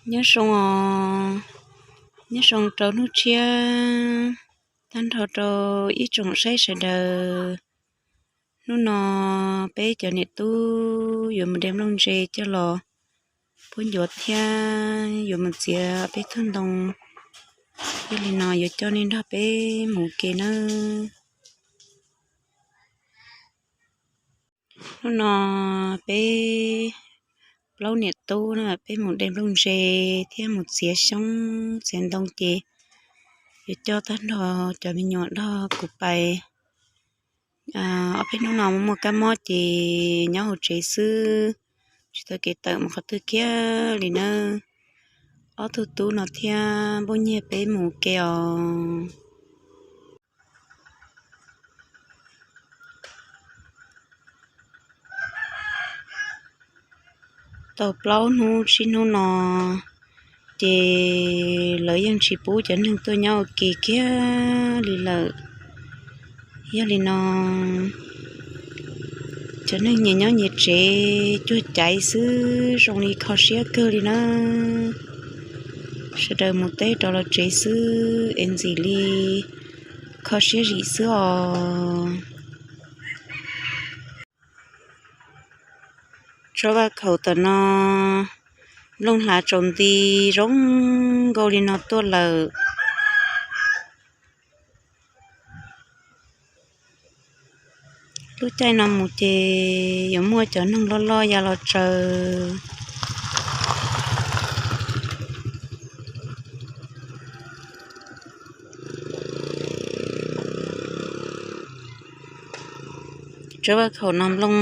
Nyob zoo os, nyob zoo rau hnub tshiab, tag nrho rau ib tsoom saib sawv daws. Hnub no peb cov niam tub yuav mus de nplooj ntse coj los puab ncuav thiab yuav mus txiav peb tug ntoo. Yog li no yuav coj nej nrog peb mus ke nawb. Hnub no peb plaub niam tub na peb mus de nplooj ntse thiab mus txiav xyoob txiav ntoo ces yuav coj tag nrho cov me nyuam nrog kuv pais. Ob peb hnub no muaj muaj kab mob ces nyob hauv tsev xwb, tsis tau kev tawm mus qhov twg kiag li nawb. Ob tug tub no thiab npuj nyiag peb mus ke os. Tau plaub hnub tsib hnub no ces lawv yeej tsis pub cov neeg tuaj nyob ua ke kiag li lawm. Yog li no cov neeg nyias nyob nyias tsev cuag caiv xwb zoo li kho siab kawg li na. Sawv daws mus teb rov los tsev xwb es ntxim li kho siab zim xwb os. Tsob vaj khaum tom no nplooj hlav tsaus nti zoo nkauj li no tuaj lawm. Lub caij no mus ces yuav muaj cov noog loj loj ya los tsaws. Tsob vaj khaum no nplooj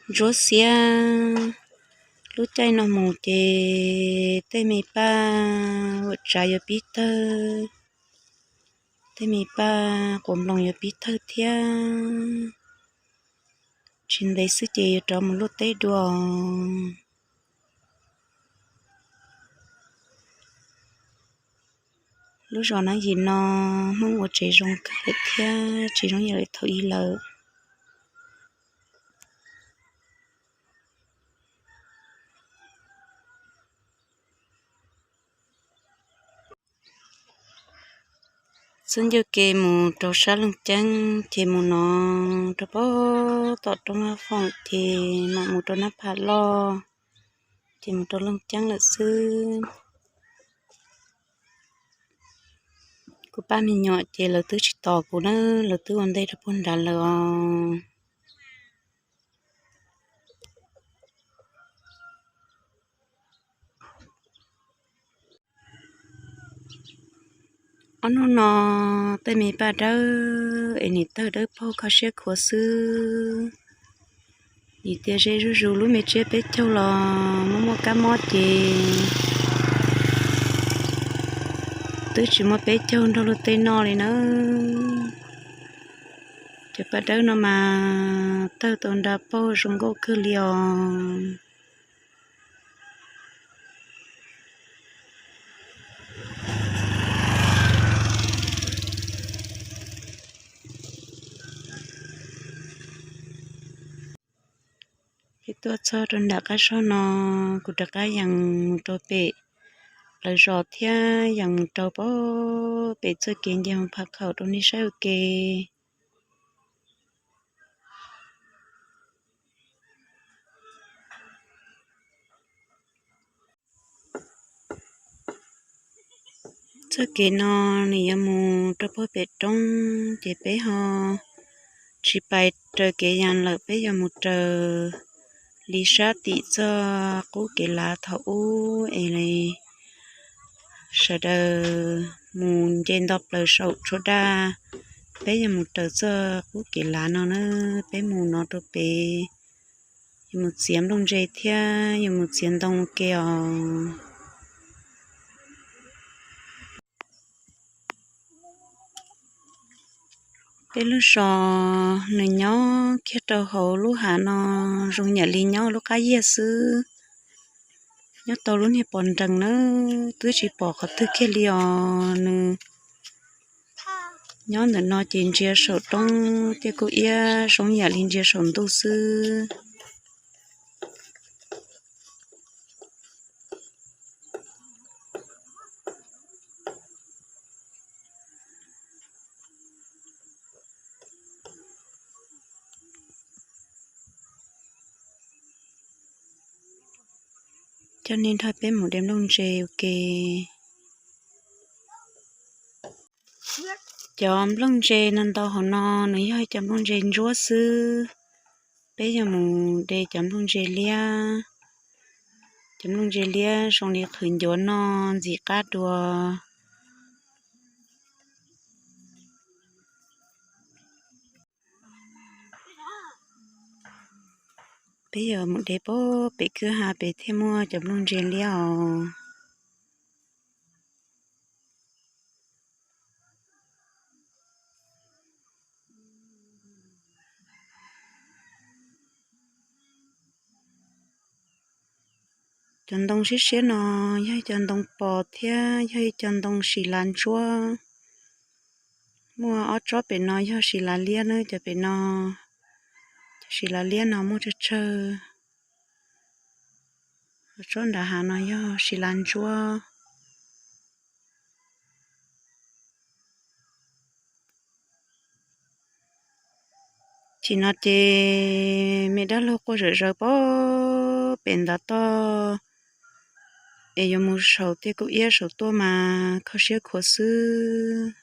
ntsuab xiab. Lub caij no mus ces tej me paj vuam tsav yuav pib tawg, tej me paj quav nploos yuav pib tawg thiab. Tsis ntev xwb ces yuav rov mus luaj teb dua. Lub zos Nab Yim no Hmoob ua tsev zoo kawg lawm thiab tsis zoo yam li thaum ub lawm. Xub ncauj ke mus rau sab Looj Ceeb ces mus no rau pem tom roob Vaj Foom ces mam mus rau Nab Pham Loj ces mus rau Looj Ceeb lawm xwb. Kuv pab me nyuam ces lawv twb tsis tos kuv na, lawv twb ua ntej rau puag nrad lawm os. Ob hnub no tej me paj dawb es nim tawg dawb paug kho siab khuav xwb. Nim tias ze zuj zus lub me tsiab peb caug los muaj muaj kab mob ces twb tsis muaj peb caug nrog luag tej noj li nawb. Cov paj dawb no mas tawg tau nra paug zoo nkauj kawg li os. Peb tuaj txog rau nram qab zog no, kuv rov qab yees mus rau pem lawv zos thiab yees mus rau pem txoj kev nce mus Pham Khaum rau nej saib ua ke. Txoj kev no nws yuav mus rau puag pem roob ces peb ho tsis pais raws kev yees lawm, peb yuav mus raws li sab tim txoj qub kev lav thaum ub es sawv daws mus nce nto plaws saum tshuab daj. Peb yuav mus raws txoj qub kev lav no na, peb mus no rau pem, yuav mus txiav nplooj ntse thiab yuav mus txiav ntoo ua ke os. Peb lub zos nws nyob kiag rau hauv lub hav no, zoo yam li nyob lub qab yiag xwb. Nyob tau lub niag pos nrees na, twb tsis pom qhov twg kiag li os. Nws nyob ntawm no ces ntsia saum roob tej kub iab zoo yam li ntsia saum ntuj xwb. Coj nej nrog peb mus de nplooj ntse ua ke. Cov nplooj ntse no ntau hauv no nws yog cov nplooj ntse ntsuab xwb. Peb yuav mus de cov nplooj ntse liab. Cov nplooj ntse liab zoo li qhwv ncuav no ntxim qab dua. Peb yuav mus de pem kwj ha pem thiaj muaj cov nplooj ntse liab os. Cov ntoo siab siab no yog ib co ntoo pos thiab yog ib co ntoo sis lav ntsuab. Muaj ob tsob pem no yog sis lav liab na, cov pem no, cov sis lav liab no muaj tsawg tsawg. Tsob nram hav no yog sis lav ntsuab. Chim no ces me dab laug quaj zawm zaws pem ntav toj, es yuav mus saum tej kauj iab saum tuaj mas kho siab khuav xwb.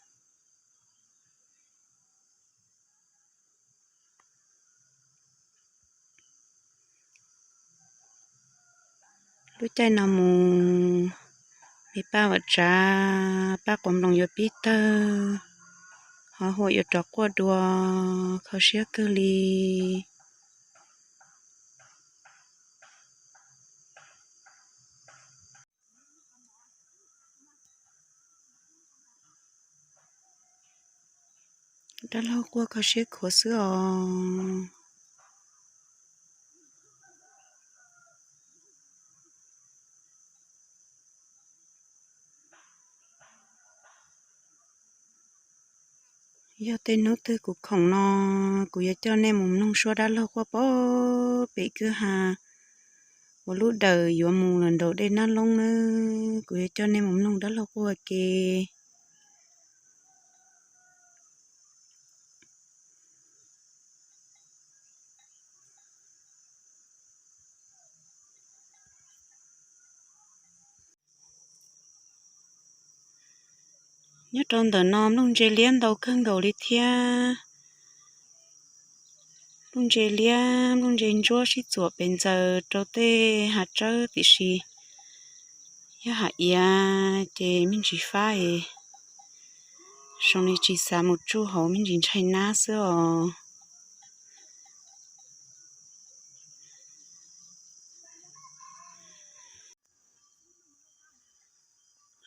Lub caij no mus, me paj vam tsav, paj quav nploos yuav pib tawg, ho huam yuav rov quaj dua, kho siab kawg li. Dab laug quaj kho siab khuav xwb os. Yog tej hnub twg kuv khoom no, kuv yuav coj nej mus mloog suab dab laug quaj pem kwj ha uas lub dawm yuav mus lawm nraum dej Nab Loob nawb. Kuv yuav coj nej mus mloog dab laug quaj ua ke. Nyob rau ntawm no nplooj ntse liab ntau kawg nkaus li thiab. Nplooj ntse liab, nplooj ntse ntsuab sib txuam pes ntxaws rau tej hav tsawb, tiam sis yog hav iav ces me ntsis fab es zoo li tsis xav mus tsuj hauv, me ntsis ntshai nab xwb os.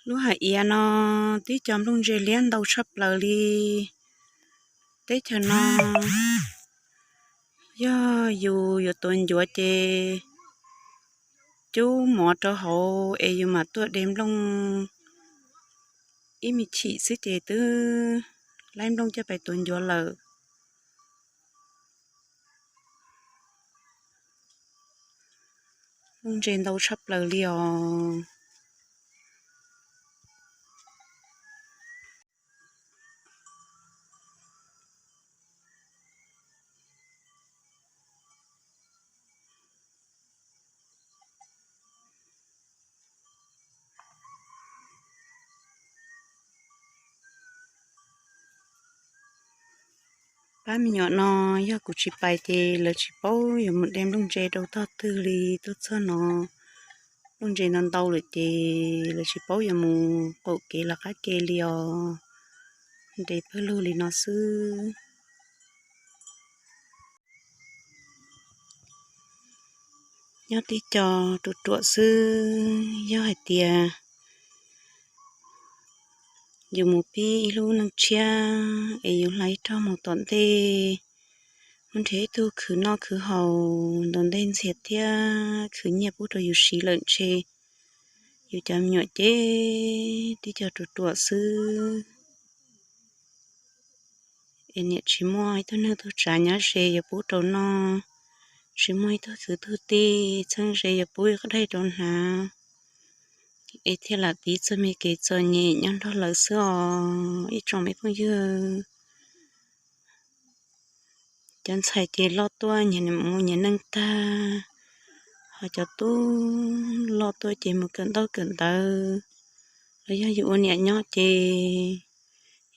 Lub hav iav no tib co nplooj ntse liab ntau tshaj plaws li. Teb chaws no yog yus yuav tuav ncuav ces cub mov rau hauv es yus mam tuaj de nplooj. Ib me chim xwb ces twb laib nplooj coj pais tuav ncuav lawm. Nplooj ntse ntau tshaj plaws li os. Pab me nyuam no yog kuv tsis pais ces lawv tsis paub yuav mus de nplooj ntse rau tog twg li. Tuaj txog no nplooj ntse no ntau lawm ces lawv tsis paub yuav mus qaum kev los qab ke li os. Nres pawg lug li no xwb. Nyob tib co ruam ruam xwb, yog hais tias yus mus pib ib lub neej tshiab es yus hla ib rog mus tom ntej, mus nrhiav ib tug khwv noj khwv haus ntaus ntej ntxias thiab khwv nyiaj pub rau yus siv lawm ntshe yus cov me nyuam ces tib co ruam ruam xwb. Es niam tsis muaj ib tug neeg tug tsav nyob ze yuav pub rau noj, tsis muaj ib tug kwv tug tij txheeb ze yuav pub ib qho daig rau hnav, es thiaj lam tiv txoj me kev txom nyem nyob nrog lawv xwb os. Ib tsoom me phooj ywg, cov ntxhais ces loj tuaj nyias mus nyias neej tag, Ho cov tub loj tuaj ces mus kawm ntaub kawm ntawv, los yog yus ua niam nyob ces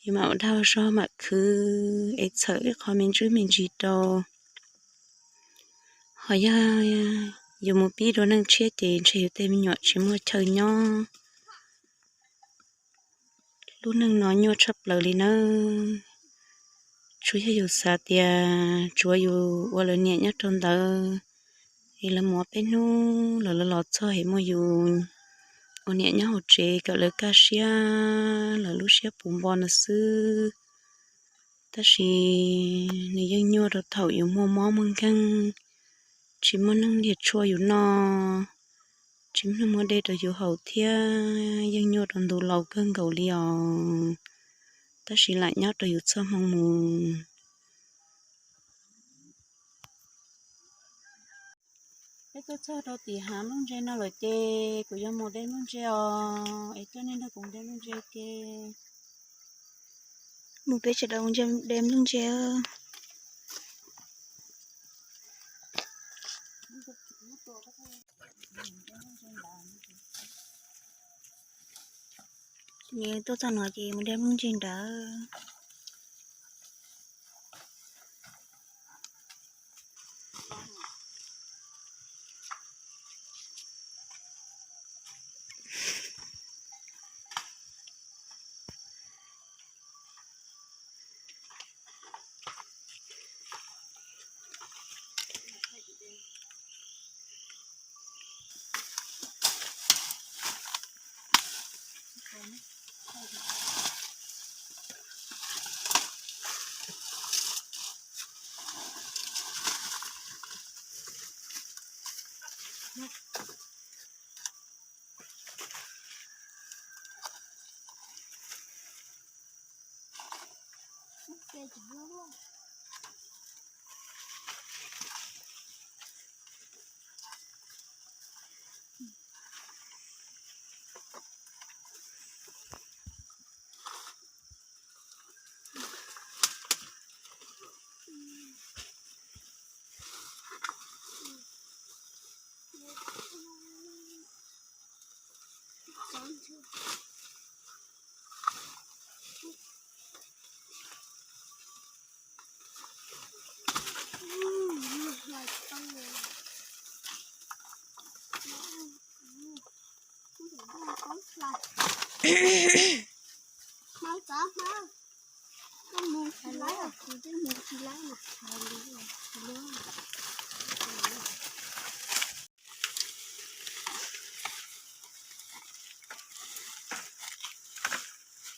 yus mam ua dag zog mam khwv es txhawm ib qho me ntsis me ntsis rau. Ho yog yus mus pib dua neej tshiab ces ntshe yus tej me nyuam tsis muaj chaw nyob. Lub neej no nyuaj tshaj plaws li nawb. Tsuas yog yus xav tias tsuav yus ua lawv niam nyob rau ntawd, es lawv mus ob peb hnub los lawv los txog es muaj yus ua niam nyob hauv tsev kom lawv kaj siab, lawv lub siab puv npo no xwb. Tab sis nws yeej nyuaj rau thaum yus muaj mob muaj nkeeg, tsis muaj neeg nrhiav tshuaj yus noj, tsis muaj neeg muab dej rau yus haus thiab yeej nyuaj rau ntu laus kawg nkaus li os. Tab sis lam nyob rau yus txoj hmoo mus. Peb tuaj txog rau tim hav nplooj ntse no lawm ces kuv yuav mus de nplooj ntse os, es coj nej nrog kuv de nplooj ntse ke. Mus peb sawv daws mus de nplooj ntse. Nws tuaj txog no ces mus de nplooj ntse ntawd.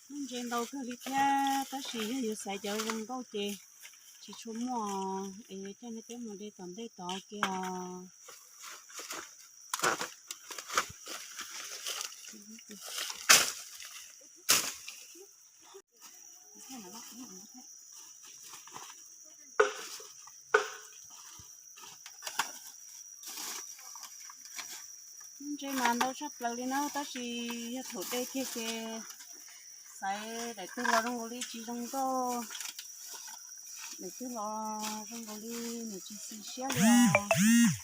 Muaj ntses ntau kawg li thiab, tab sis yog yuav xaiv cov zoo nkauj ces tsis tshua muaj, es yuav coj nej peb mus de tom ntej tod kiag os. Ntses mas ntau tshaj plaws li na, tab sis yog thaum de kiag ces xaiv daim twg los zoo nkaus li tsis zoo nkauj, daim twg los zoo nkaus li nws tsis xis siab li os.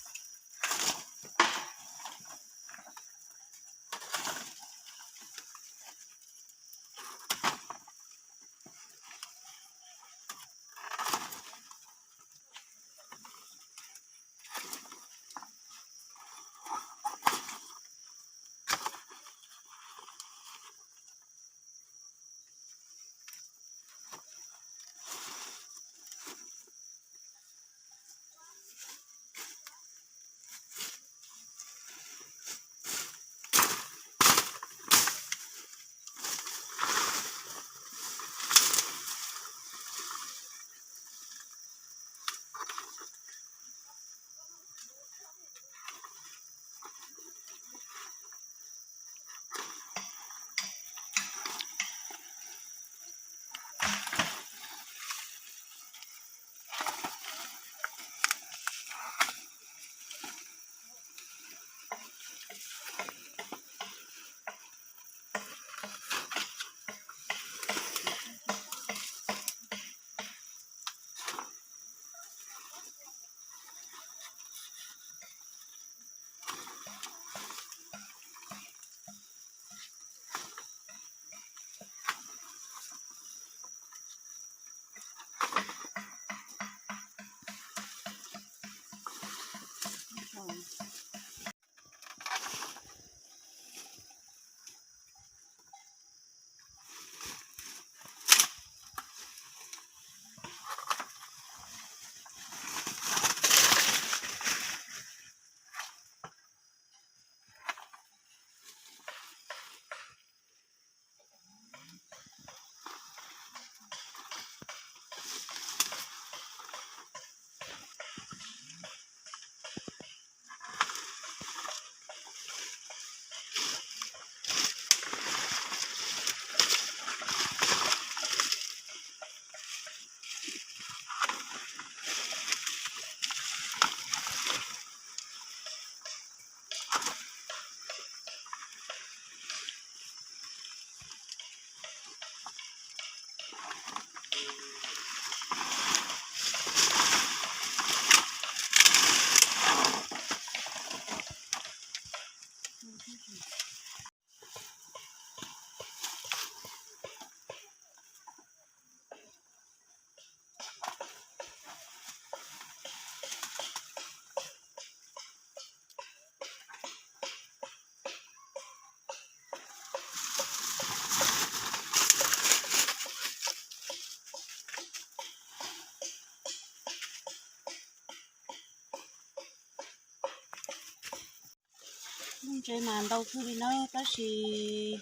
Mas ntau kawg li nawb, tab sis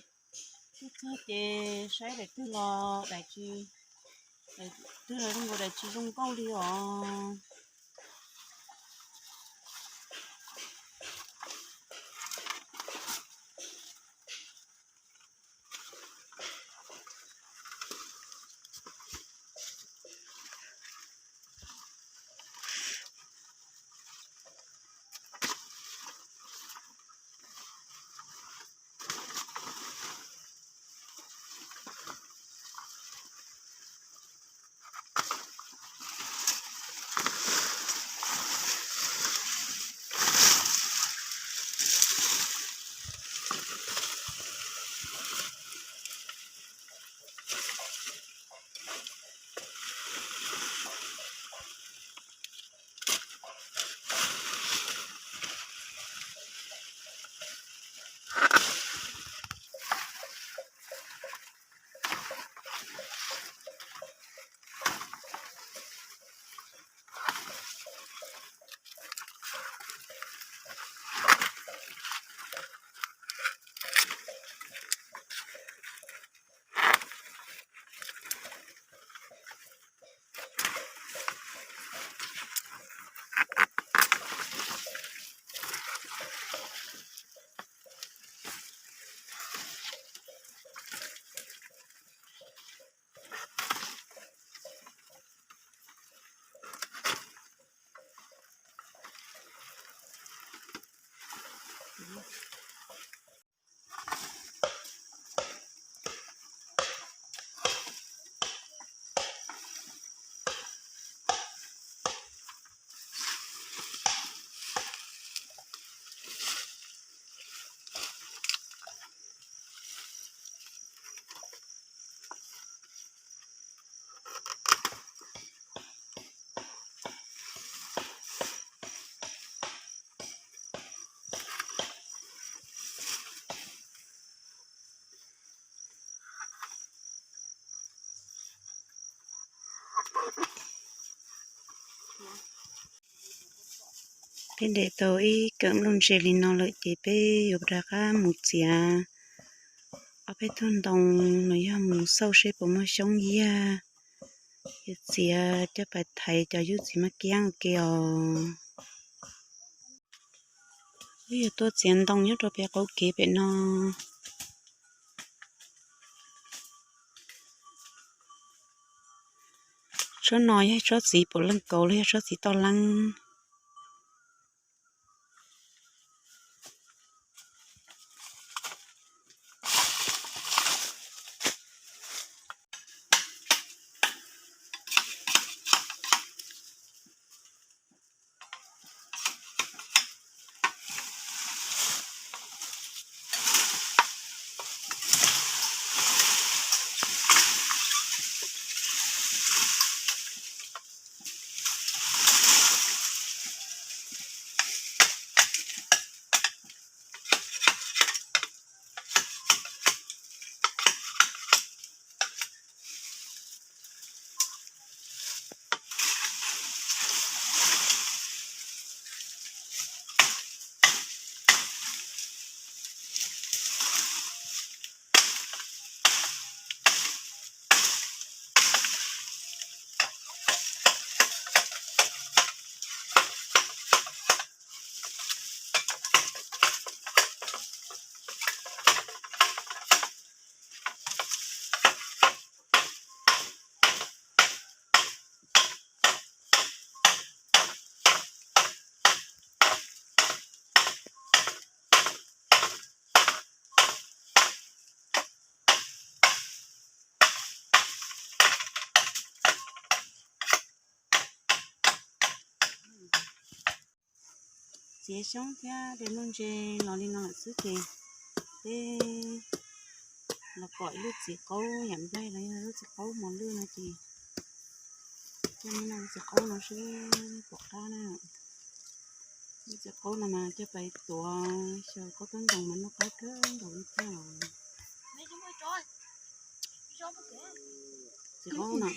txog txog ces saib daim twg los daim tsis, daim twg los zoo nkaus daim tsis zoo nkauj li os. Peb ntes tau ib kawm nplooj ntse li no lawm ces peb yuav rov qab mus txiav ob peb tug ntoo los yog mus xauj seb puas muaj xyoob yaj, yuav txiav coj pais thaiv cov yub txiv maj kiab ua ke os. Wb yuav tuaj txiav ntoo nyob rau pem qaum kev pem no. Tsob no yog tsob txiv puav leej kaus los yog tsob txiv toj leeb. Txiav xyoob thiab de nuj ntse los li no lawm xwb ces peb los pom ib lub txiv qaub yam nplaig los yog lub txiv qaub mos lwj no ces coj mus noj lub txiv qaub no seb pom qab na. Lub txiv qaub no mas coj pais tuav xyaw qaub taub ntoos mas noj qab kawg nkaus li thiab. Txiv qaub no.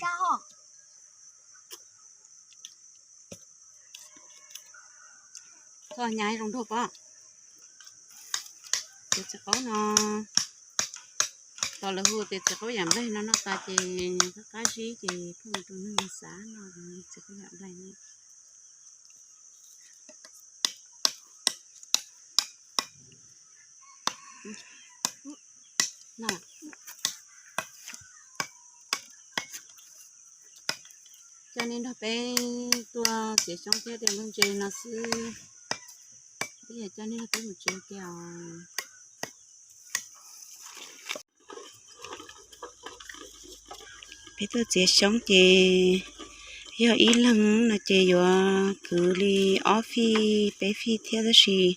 Koj nyas zoo nraug pob. Tus txiv qaub no, tos lawv hu tias txiv qaub yam nplaig no noj tas ces qab qab zib ces pheej mus rau neeg xav no, txiv qaub yam nplaig no. Coj nej nrog peb tuaj txiav xyoob thiab de nplooj ntse no xwb, peb yog coj nej nrog peb mus tsev tiag os. Peb tuaj txiav xyoob ces yog ib leeg no ces yuav kwv li ob fij peb fij thiab tab sis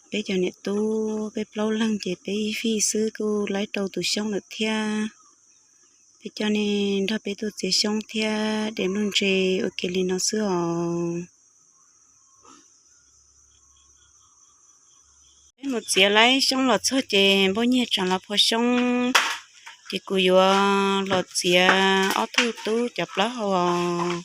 peb cov niam tub peb plaub leeg ces peb ib fij xwb kuj laib rau tus xyoob lawm thiab. Peb coj nej nrog peb tuaj txiav xyoob thiab de nplooj ntse ua ke li no xwb os. Peb mus txiav laib xyoob los txog ces npoj nyiag tseem los phua xyoob, ces kuv yuav los txiav ob tug tub cov plaub hau os.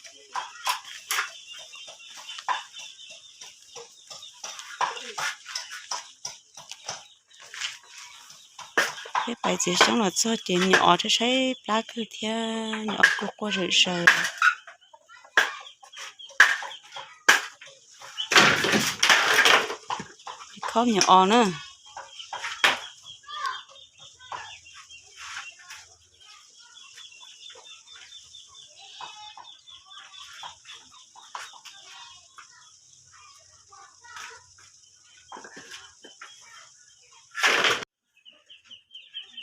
Peb pais txiav xyoob los txog ces nyuam os saib plab kawg thiab nyuam os kuj quaj zawm zaws. Khob nyuam os na.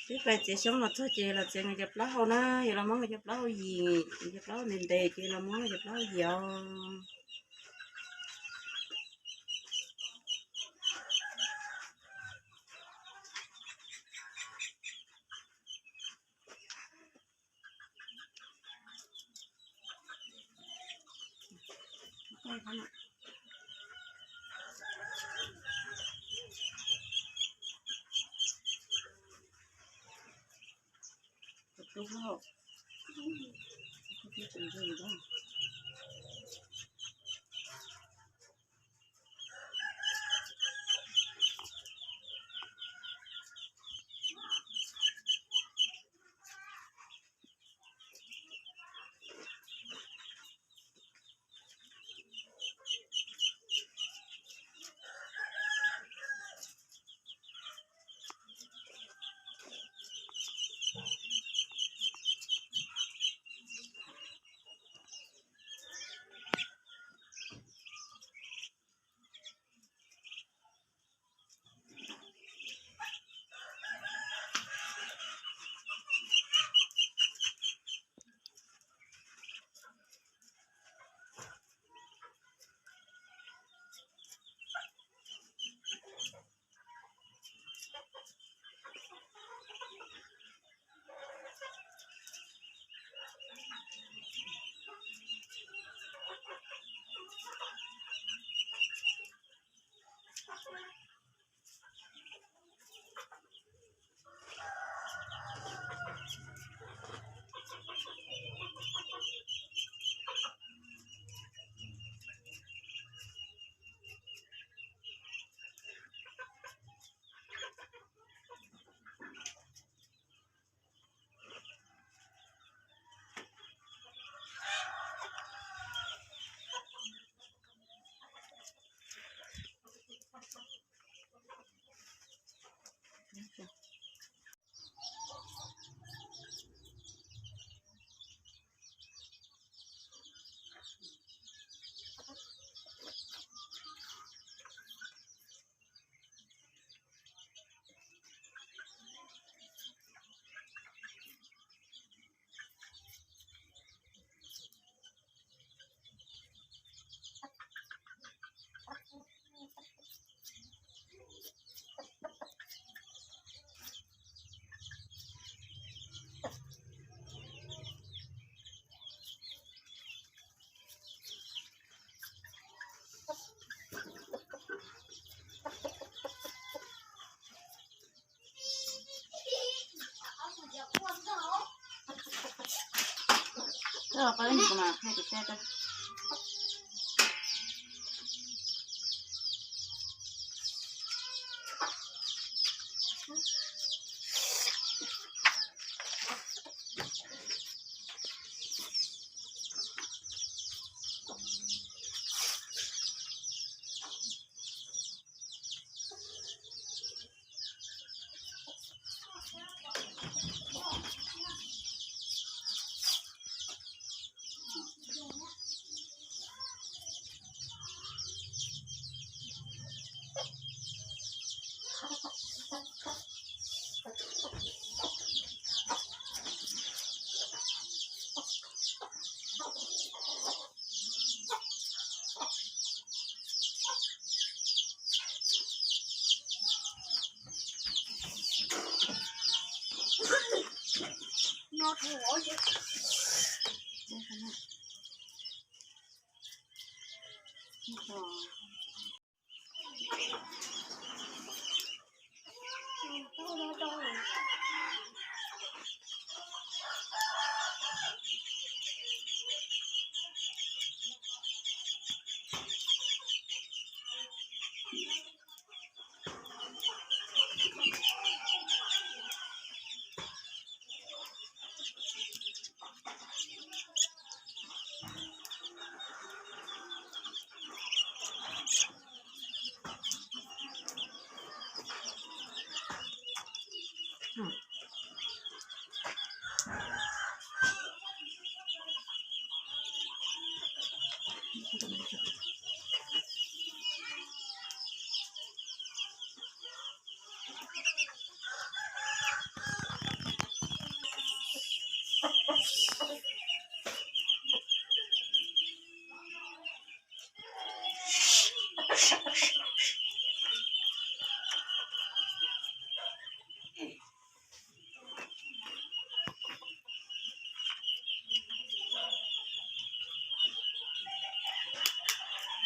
Peb pais txiav xyoob los txog ces los txiav nkawd cov plaub hau na, yuav los muab nkawd cov plaub hau yim, nkawd cov plaub hau ntev ntev ces los muab nkawd cov plaub hau yim os.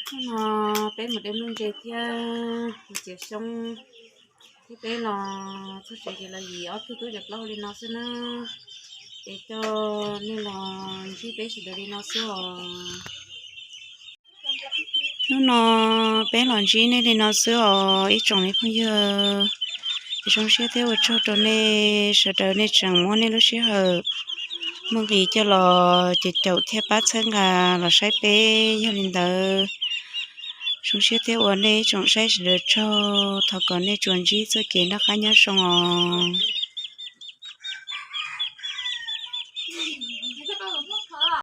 Hnub no peb mus de nuj ntses thiab txiav xyoob, thiab peb los txog tsev ces los yim ob tug tub cov plaub hau li no xwb na. Es coj nej los ntsib peb sawv daws li no xwb os. Hnub no peb los ntsib nej li no xwb os ib tsoom me phooj ywg. Es zoo siab thiab ua tsaug rau nej sawv daws nej tseem muab nej lub sij hawm muaj nqis coj los caum caum thiab pab txhawb nqa los saib peb. Yog li ntawd, zoo siab thiab ua nej ib tsoom saib sawv daws tsaug, thov kom nej tsuas ntsib txoj kev noj qab nyob zoo os.